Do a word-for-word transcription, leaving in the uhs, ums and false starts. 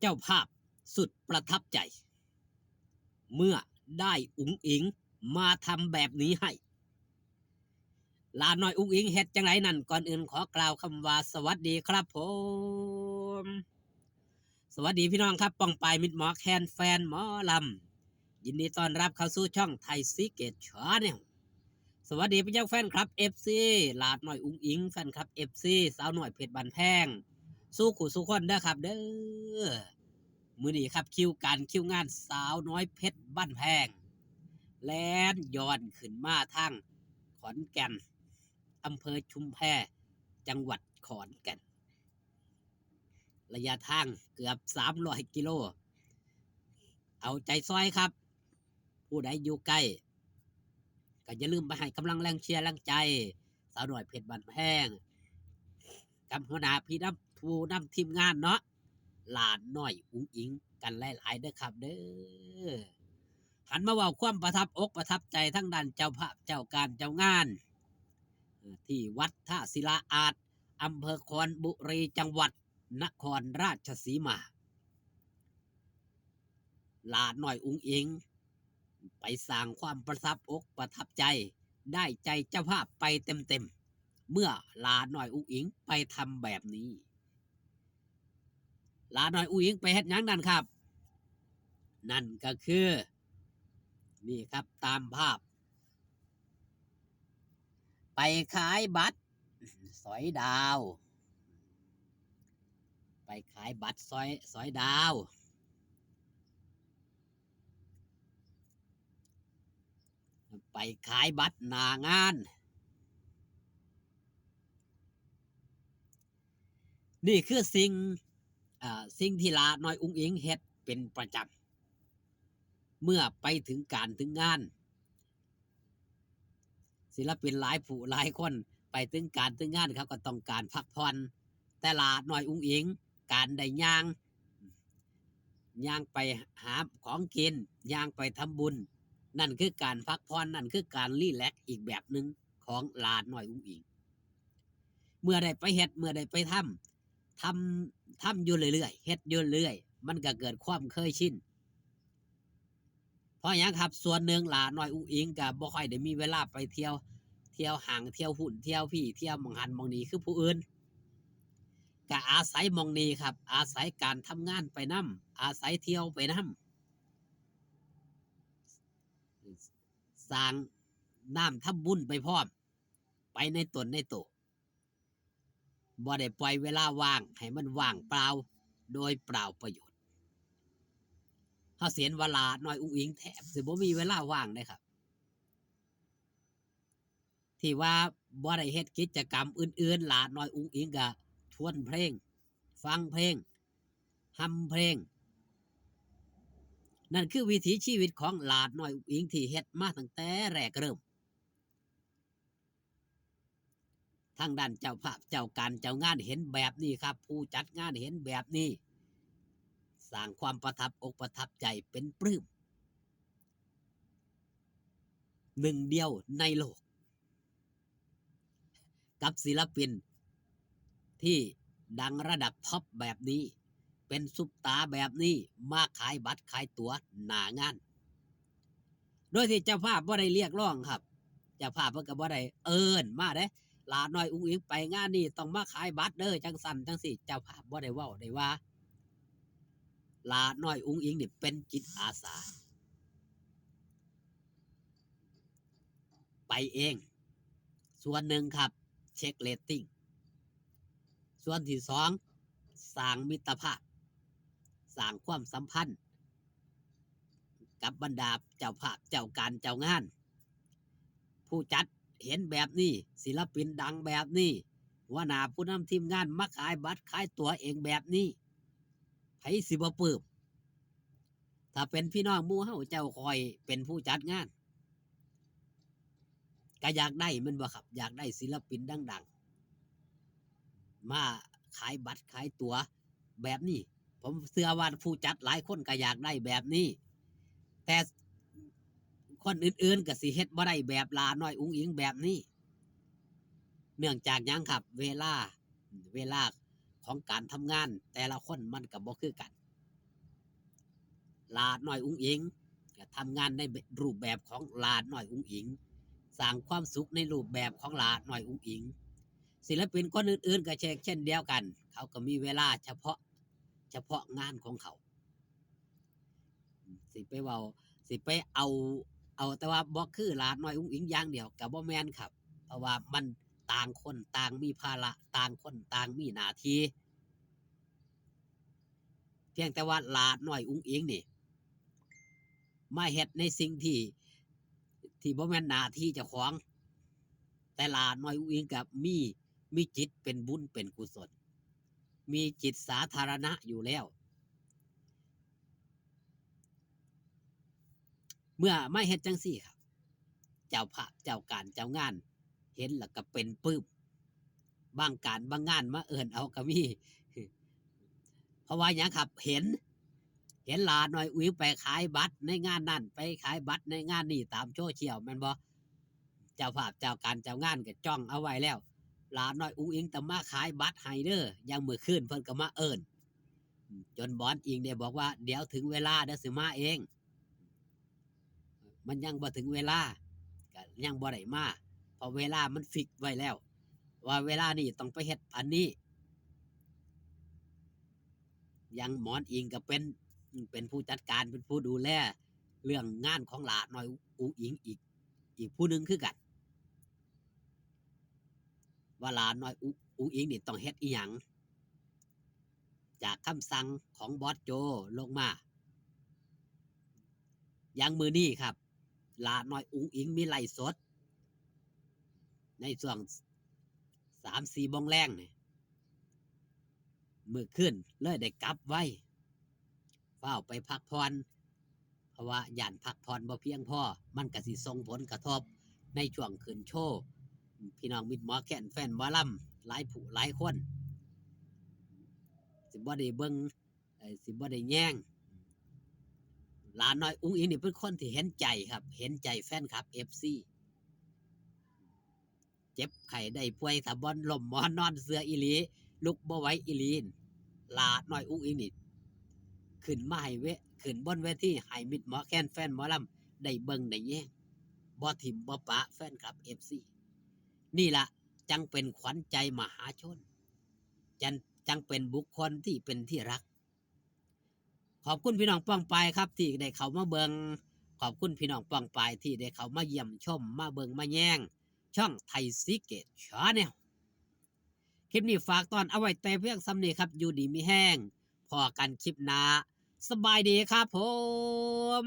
เจ้าภาพสุดประทับใจ เมื่อได้อุ๋งอิ๋งมาทำแบบนี้ให้ หลาน้อยอุ๋งอิ๋งเฮ็ดจังไดนั่น ก่อนอื่นขอกล่าวคำว่าสวัสดีครับผม สวัสดีพี่น้องครับ ป้องปายมิตรหมอแคน แฟนหมอลำ ยินดีต้อนรับเข้าสู่ช่องไทยซีเกตชาแนล สวัสดีไปยังแฟนคลับ เอฟซี หลาน้อยอุ๋งอิ๋ง แฟนคลับ เอฟซี สาวน้อยเพชรบ้านแพง สู่คู่สู่คนเด้อครับเด้อ มื้อนี้ครับ คิวการคิวงานสาวน้อยเพชรบ้านแพง แล่นย้อนขึ้นมาทางขอนแก่น อำเภอชุมแพ จังหวัดขอนแก่น ระยะทางเกือบสามร้อยกิโล เอาใจซอยครับ ผู้ใดอยู่ใกล้ ก็อย่าลืมไปให้กำลังแรงเชียร์แรงใจ สาวน้อยเพชรบ้านแพง กับหัวหน้าพี่นำ ผู้นำทีมงานเนาะ หลาน้อยอุ๋งอิ๋งกันหลายๆเด้อครับเด้อ หันมาเว้าความประทับอกประทับใจทางด้านเจ้าภาพเจ้าการเจ้างาน เอ่อ ที่วัดท่าศิลาอาด อำเภอคอนบุรี จังหวัดนครราชสีมา หลาน้อยอุ๋งอิ๋ง ไปสร้างความประทับอกประทับใจ ได้ใจเจ้าภาพไปเต็มๆ เมื่อหลาน้อยอุ๋งอิ๋งไปทำแบบนี้ หลาน้อยอุ๋งอิ๋งไปเฮ็ดหยังนั่นครับ นั่นก็คือ นี่ครับ ตามภาพ ไปขายบัตรสอยดาว ไปขายบัตรสอย สอยดาว ไปขายบัตรหน้างาน นี่คือสิ่ง อ่า สิ่งที่หลาน้อยอุ๋งอิ๋งเฮ็ดเป็นประจำ เมื่อไปถึงการถึงงาน ศิลปินหลายผู้หลายคนไปถึงการถึงงาน เขาก็ต้องการพักผ่อน แต่หลาน้อยอุ๋งอิ๋ง การได้ย่าง ย่างไปหาของกิน ย่างไปทำบุญ นั่นคือการพักผ่อน นั่นคือการรีแลกซ์อีกแบบหนึ่งของหลาน้อยอุ๋งอิ๋ง เมื่อได้ไปเฮ็ด เมื่อได้ไปทำ ทำ ทำอยู่เรื่อยๆ เฮ็ดอยู่เรื่อย มันก็เกิดความเคยชิน เพราะหยังครับ ส่วนหนึ่งหลาน้อยอุ๋งอิ๋งก็บ่ค่อยได้มีเวลาไปเที่ยว เที่ยวห้าง เที่ยวหุ้น เที่ยวพี้ เที่ยวหม่องหั้นหม่องนี่คือผู้อื่น ก็อาศัยหม่องนี้ครับ อาศัยการทำงานไปนำ อาศัยเที่ยวไปนำ สร้างน้ำทำบุญไปพร้อม ไปในตนในโต บ่ได้ปล่อยเวลาว่างให้มันว่างเปล่า โดยเปล่าประโยชน์ เฮาสิเห็นว่าหลาน้อยอุ๋งอิ๋งแทบสิบ่มีเวลาว่างเลยครับ ที่ว่าบ่ได้เฮ็ดกิจกรรมอื่นๆ หลาน้อยอุ๋งอิ๋งก็ทวนเพลง ฟังเพลง ฮำเพลง นั่นคือวิถีชีวิตของหลาน้อยอุ๋งอิ๋งที่เฮ็ดมาตั้งแต่แรกเริ่ม ทางด้านเจ้าภาพเจ้าการเจ้างานเห็นแบบนี้ครับ ผู้จัดงานเห็นแบบนี้ สร้างความประทับอกประทับใจเป็นปลื้ม หนึ่งเดียวในโลก กับศิลปินที่ดังระดับท็อปแบบนี้ เป็นซุปตาร์แบบนี้ มาขายบัตรขายตั๋วหน้างาน โดยที่เจ้าภาพบ่ได้เรียกร้องครับ เจ้าภาพเพิ่นก็บ่ได้เอิ้นมาเด้ หลาน้อยอุ๋งอิ๋งไปงานนี้ต้องมาขายบัตรเด้อ จังซั่นจังซี้ เจ้าภาพบ่ได้เว้าได้ว่า หลาน้อยอุ๋งอิ๋งนี่เป็นจิตอาสา ไปเอง ส่วนหนึ่งครับ เช็คเรตติ้ง ส่วนที่สอง สร้างมิตรภาพ สร้างความสัมพันธ์ กับบรรดาเจ้าภาพเจ้าการเจ้างาน ผู้จัดเห็นแบบนี้ ศิลปินดังแบบนี้ หัวหน้าผู้นำทีมงานมาขายบัตรขายตั๋วเองแบบนี้ ไผสิบ่ปลื้ม ถ้าเป็นพี่น้องหมู่เฮา เจ้าข้อยเป็นผู้จัดงาน ก็อยากได้แม่นบ่ครับ อยากได้ศิลปินดังๆ มาขายบัตรขายตั๋วแบบนี้ ผมเชื่อว่าผู้จัดหลายคนก็อยากได้แบบนี้ แต่คนอื่นๆ ก็สิเฮ็ดบ่ได้แบบหลาน้อยอุ๋งอิ๋งแบบนี้ เนื่องจากหยังครับ เวลา เวลาของการทำงานแต่ละคนมันก็บ่คือกัน หล้าน้อยอุ๋งอิ๋ง ก็ทำงานในรูปแบบของหล้าน้อยอุ๋งอิ๋ง สร้างความสุขในรูปแบบของหล้าน้อยอุ๋งอิ๋ง ศิลปินคนอื่นๆ ก็เช่น เช่นเดียวกัน เขาก็มีเวลาเฉพาะ เฉพาะงานของเขา สิไปเว้า สิไปเอา เอาแต่ว่าบ่คือหล้าน้อยอุ๋งอิ๋งอย่างเดียว ก็บ่แม่นครับ เพราะว่ามันต่างคนต่างมีภาระ ต่างคนต่างมีหน้าที่ เพียงแต่ว่าหล้าน้อยอุ๋งอิ๋งนี่ มาเฮ็ดในสิ่งที่ ที่บ่แม่นหน้าที่เจ้าของ แต่หล้าน้อยอุ๋งอิ๋งก็มี มีจิตเป็นบุญเป็นกุศล มีจิตสาธารณะอยู่แล้ว เมื่อมาเฮ็ดจั่งซี้ครับ เจ้าภาพ เจ้าการ เจ้างาน เห็นแล้วก็เป็นปลื้ม บางการบางงานมาเอิ้นเอาก็มี เพราะว่าหยังครับ เห็น เห็นหล้าน้อยอุ๋งอิ๋งไปขายบัตรในงานนั่น ไปขายบัตรในงานนี่ตามโซเชียลแม่นบ่ เจ้าภาพ เจ้าการ เจ้างานก็จ้องเอาไว้แล้ว หล้าน้อยอุ๋งอิ๋งต้องมาขายบัตรให้เด้อ อย่างมื้อคืนเพิ่นก็มาเอิ้น จนบอสอิงได้บอกว่า เดี๋ยวถึงเวลาเดี๋ยวสิมาเอง มันยังบ่ถึงเวลา ก็ยังบ่ได้มา เพราะเวลามันฟิกไว้แล้ว ว่าเวลานี้ต้องไปเฮ็ดอันนี้ อย่างหมอนอิงก็เป็น เป็นผู้จัดการ เป็นผู้ดูแล เรื่องงานของหล้าน้อยอุ๋งอิ๋งอีก อีกผู้หนึ่งคือกัน ว่าหล้าน้อยอุ๋งอิ๋งนี่ต้องเฮ็ดอีหยัง จากคำสั่งของบอสโจลงมา อย่างมื้อนี้ครับ หล้าน้อยอุ๋งอิ๋งมีไลฟ์สด ในช่วงสามสี่โมงแลงนี่ มื้อคืนเลยได้กลับไว ฟ้าวไปพักผ่อน เพราะว่าย้านพักผ่อนบ่เพียงพอ มันก็สิส่งผลกระทบในช่วงขึ้นโชว์ พี่น้องมิตรหมอแคน แฟนหมอลำ หลายผู้หลายคน สิบ่ได้เบิ่ง เอ่อ สิบ่ได้แยง หล้าน้อยอุ๋งอิ๋งนี่เป็นคนที่เห็นใจครับ เห็นใจแฟนคลับ เอฟซี เจ็บไข้ได้ป่วย ถ้าบ่ล้มหมอนนอนเสื่ออีหลี ลุกบ่ไหวอีหลี หล้าน้อยอุ๋งอิ๋งนี่ ขึ้นมาให้เว ขึ้นบนเวทีให้มิตรหมอแคน แฟนหมอลำ ได้เบิ่งได้แยง บ่ถิ่มบ่ปะแฟนคลับ เอฟซี นี่ล่ะจั่งเป็นขวัญใจมหาชน จั่ง จั่งเป็นบุคคลที่เป็นที่รัก ขอบคุณพี่น้องป้องปายครับ ที่ได้เข้ามาเบิ่ง ขอบคุณพี่น้องป้องปายที่ได้เข้ามาเยี่ยมชม มาเบิ่งมาแยง ช่องไทยซีเกตแชนแนล คลิปนี้ฝากตอนเอาไว้แต่เพียงส่ำนี้ครับ อยู่ดีมีแฮง พ้อกันคลิปหน้า สบายดีครับผม